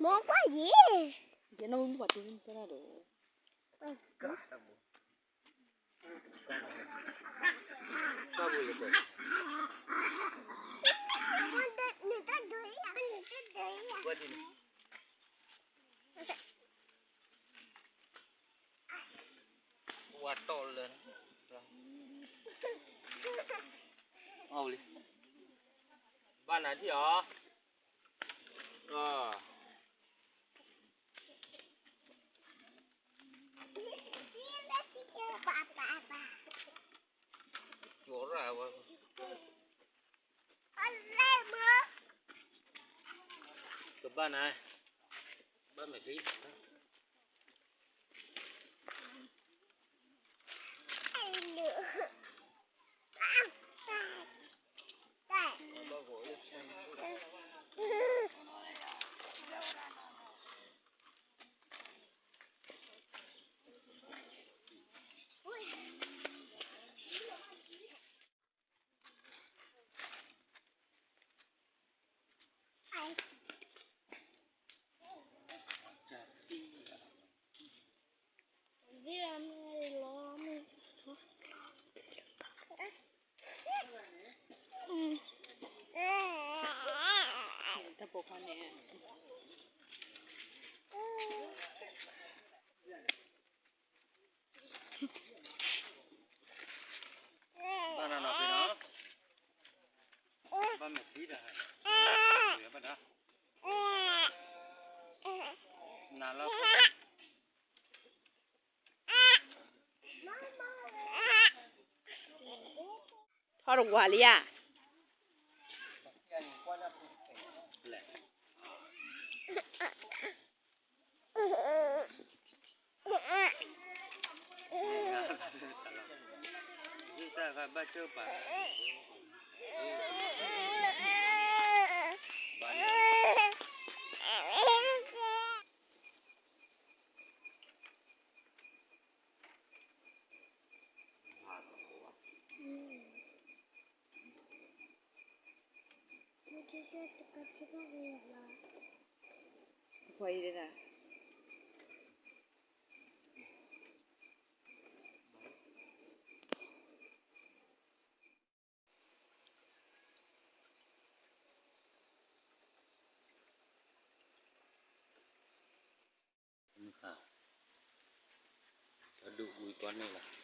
မ့ၢ်ကွၢ်ယံၤ, ယနီၢ်မုၣ်ပှၤတူၢ်မုၣ်ကၢ်တၢ်ဒီး, ဝါတီၢ်လၢ, အီၣ်လံ, ဘၣ်နၤထံၣ်အီၤ, အီၣ် ကၠီရၣ်ဝဲ, ကဘၣ်နၤ, ဘၣ်မဲာ်ချံ, တၢ်ပိာ်ခွါန့ၣ်, ဘၣ်နၤနီၤဖံနီၤ, ဘၣ်မဲာ်ချံဒီး, ဘၣ်ဒီး, နၤလီၤ, ထီၣ်တဝၤလံဧါ. ဒုးဝံၤကွၢ်န့ၣ်လီၤ,